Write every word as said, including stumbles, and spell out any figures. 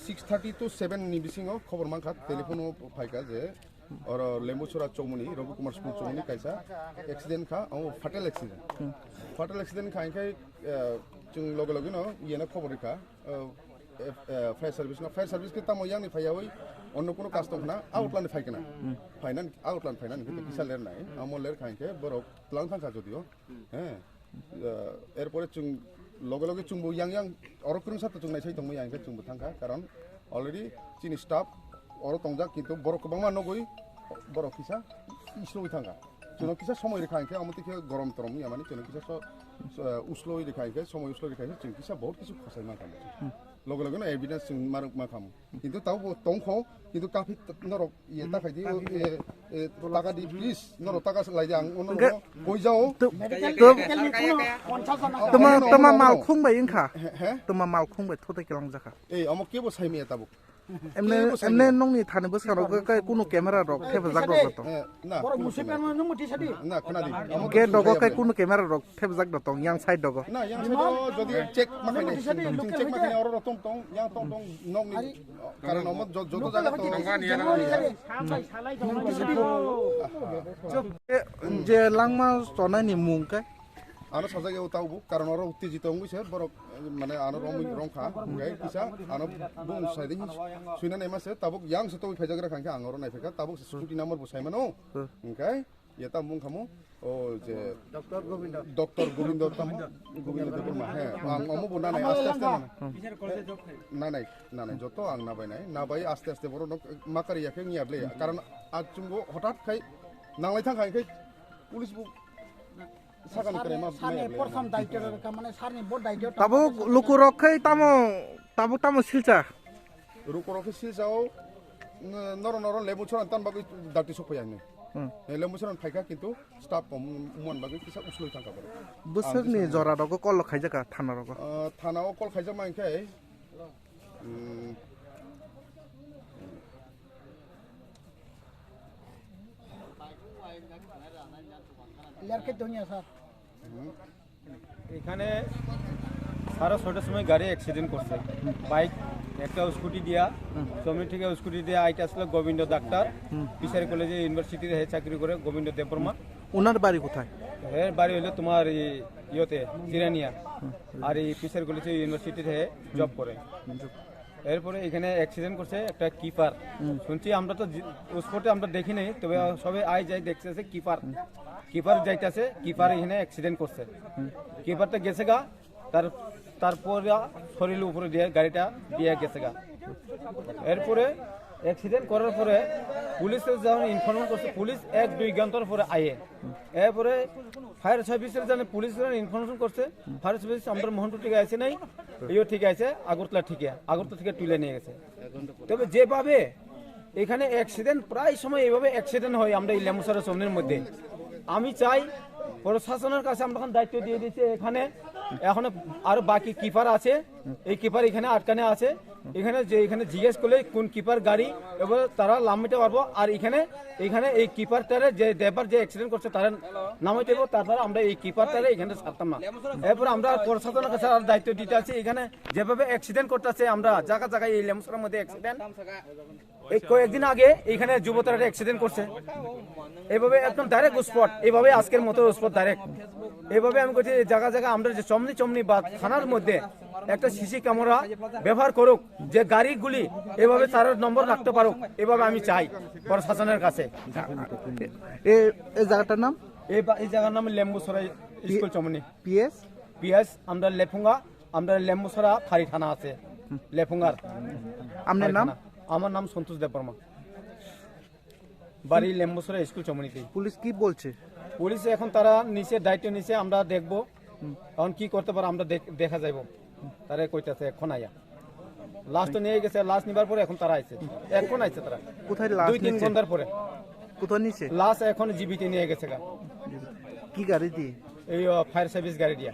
Six thirty to seven ni bisingo khobor mankha, telephone o phaikha je oro Lembuchora Chowmuni, Ravi Kumar School Chowmuni kaisa accident kha, o fatal accident. Fatal accident kha, hinkhe, eh, chwng loge loge no iyeno khobor rikha, eh, eh, fire service no, fire service khe tamo yang ni phaiyawi onno kuno custom khna, outland phai khna. Phainan, outland phainan, hinkhe kisa ler nai, amo ler kha hinkhe borok tlang thangkha jodio. He. Eh, erpore chwng loge loge chwngbo yang yang oro kwrwngsa to chwng naisai tongmani, yang khe chwngbo thangkha, karon already chini staff oro tongjak, kintu borok kwbangma nugwi borok kisa slow thangkha. Chwngno kisa somoi rikha hinkhe, omo twi khe gorom torom wngya mani, chwngno kisa so, so, eh, slow rikha hinkhe, somoi slow rikha hinkhe chwng kisa bahut kisu khosai mankha. Loge loge no evidence chwng marwk mankha. Kintu tabo bo tongkho, kintu kaphik norok Iye, ta khaidi, o, iye, e, taka di, please, norok taka se laidi, ang ono Hwnkhe, no koi jao. To, to, toma, Ano, toma ano, ano. Malkhung bai wngkha. He, he? Toma malkhung bai thotai kelang jakha. Ei, omo kebo saimaya tabuk. Emne, kebo saimaya. Emne nongni thani bwskango kai kuno camera rok thepajak rok to. Eh, na, Borok kuno musi camera. Pengma nung muti sadi. Na, khna di. Omo Gate to dogo saimaya kai bole. Kuno camera rok thepjak da tong yang side dogo. Na, yang side o jodi check ma khainai, check ma khainai oro tong tong, yang tong tong, nok ni, karon omo jo-, joto jaga tong. January, January. Je langma sonai ni mung kai? Ano sajak o tau bu, karon oro uttejito wngwi se borok, mane ano romwi rong kha, hwnkhe kisa ano bung side hin suina naima se, tabuk yang se tongwi phaijak ra kha, hwnkhe ang oro nai phaikha, tabuk se scooty number bo sai mano, hwnkhe. Ye tam mung khamu, o je Doctor Gobindo. Doctor Gobindo tamo, Gobindo Debbarma, he, ang omo bo nanai, aste aste nanai. Nanai, nanai, joto ang nabai nai, nabai aste aste borok nok makari yakhe ngiya ble, karon achungo hotat khai nanglai thang khai police bo sakani kare ma, sarni ma ya, portham daityo rwkha, mane sarni bo daityo. Tabuk lukurok khai tamo, tabuk tamo silcha. Lukurok khe silchao, n-, noro noro Lembuchora tan bagwi dakti sok phaiya hinwi. Hmm. Eh, Lembuchora phaikha kintu staff kom wngmani bagwi kisa uslui thangkha borok. Bwswkni jora rogo call khaijak kha thana rogo? Ah, thana o call khaijak ma hinkhe, hmm, Lerke donya sir. এখানে সাড়ে ছটার সময় গাড়ি অ্যাক্সিডেন্ট করছে। বাইক একটা স্কুটি দিয়া, সামনে থেকে স্কুটি দিয়া আইতে আসলে গোবিন্দ ডাক্তার, ফিশারি কলেজে ইউনিভার্সিটির হে চাকরি করে গোবিন্দ দেববর্মা। ওনার বাড়ি কোথায়? এর বাড়ি হলো তোমার এই ইয়েতে, জিরানিয়া। আর এই ফিশারি কলেজে ইউনিভার্সিটির হে জব করে। এরপরে এখানে অ্যাক্সিডেন্ট করছে একটা কিপার। শুনছি আমরা তো জি-, স্পটে আমরা দেখি নাই, তবে সবাই আই যাই দেখতেছে কিপার। কিপার যাইতেছে, কিপার এখানে অ্যাক্সিডেন্ট করছে। কিপারটা গেছে গা, তার, তারপরে শরীর উপরে দিয়ে গাড়িটা দিয়ে গেছে গা। এরপরে অ্যাক্সিডেন্ট করার পরে পুলিশে যখন ইনফরমেশন করছে, পুলিশ এক দুই ঘন্টার পরে আয়ে। এরপরে ফায়ার সার্ভিসের জন্য পুলিশ যখন ইনফরমেশন করছে, ফায়ার সার্ভিস আমাদের মোহনপুর থেকে আসে নাই, ইয়ে ঠিক আছে, আগরতলা থেকে, আগরতলা থেকে তুলে নিয়ে গেছে। তবে যেভাবে এখানে অ্যাক্সিডেন্ট, প্রায় সময় এইভাবে অ্যাক্সিডেন্ট হয় আমরা এই লেমুছড়া জোনের মধ্যে। আমি চাই প্রশাসনের কাছে আমরা এখন দায়িত্ব দিয়ে দিচ্ছি, এখানে এখনো আরো বাকি কিপার আছে, এই কিপার এখানে আটকানো আছে, এখানে যে, এখানে জিজ্ঞেস করলে কোন কিপার গাড়ি, এবার তারা লাম্বিতে পারবো। আর এখানে, এখানে এই কিপারটারে যে ড্রাইভার যে অ্যাক্সিডেন্ট করছে তারা নামাইতে হবে, তাছাড়া আমরা এই কিপারটারে এখানে ছাড়তাম না। এরপর আমরা প্রশাসনের কাছে আর দায়িত্ব দিতে আছি, এখানে যেভাবে অ্যাক্সিডেন্ট করতেছে আমরা জায়গা জায়গায় এই লেমুছড়ার মধ্যে অ্যাক্সিডেন্ট, এই কয়েকদিন আগে এখানে যুবতারা একটা অ্যাক্সিডেন্ট করছে, এইভাবে একদম ডাইরেক্ট স্পট, এইভাবে আজকের মতো স্পট ডাইরেক্ট। এইভাবে আমি করছি, এই জায়গা জায়গা আমরা যে চমনি চমনি বা থানার মধ্যে একটা সিসি ক্যামেরা ব্যবহার করুক, যে গাড়িগুলি এভাবে তার নম্বর রাখতে পারুক, এভাবে আমি চাই প্রশাসনের কাছে। এ, এই জায়গাটার নাম? এই বা-, এই জায়গার নাম লেম্বুছড়া স্কুল চমনি। পিএস? পিএস, আমরা লেফুঙ্গা, আমরা লেম্বুছড়া ফাঁড়ি থানা আছে, লেফুঙ্গার। আপনার ফাঁড়ি নাম? থানা। আমার নাম সন্তোষ দেববর্মা। বাড়ি লেম্বুছড়া স্কুল চমনিতে। পুলিশ কি বলছে? পুলিশ এখন তারা নিচে দায়িত্ব নিচে, আমরা দেখব। এখন কি করতে পারে আমরা দেখ-, দেখা যাইব। তারা কইতাছে এখন আয়া। লাশ তো নিয়ে গেছে, লাশ নিবার পরে এখন তারা আইছে। এখন আইছে তারা। কোথায় লাশ দুই তিন নিচ্ছে? ঘন্টার পরে। কোথায় নিচ্ছে? লাশ এখন জিবিতে নিয়ে গেছে গা। কি গাড়ি দিয়ে? এই, ও, ফায়ার সার্ভিস গাড়ি দিয়া।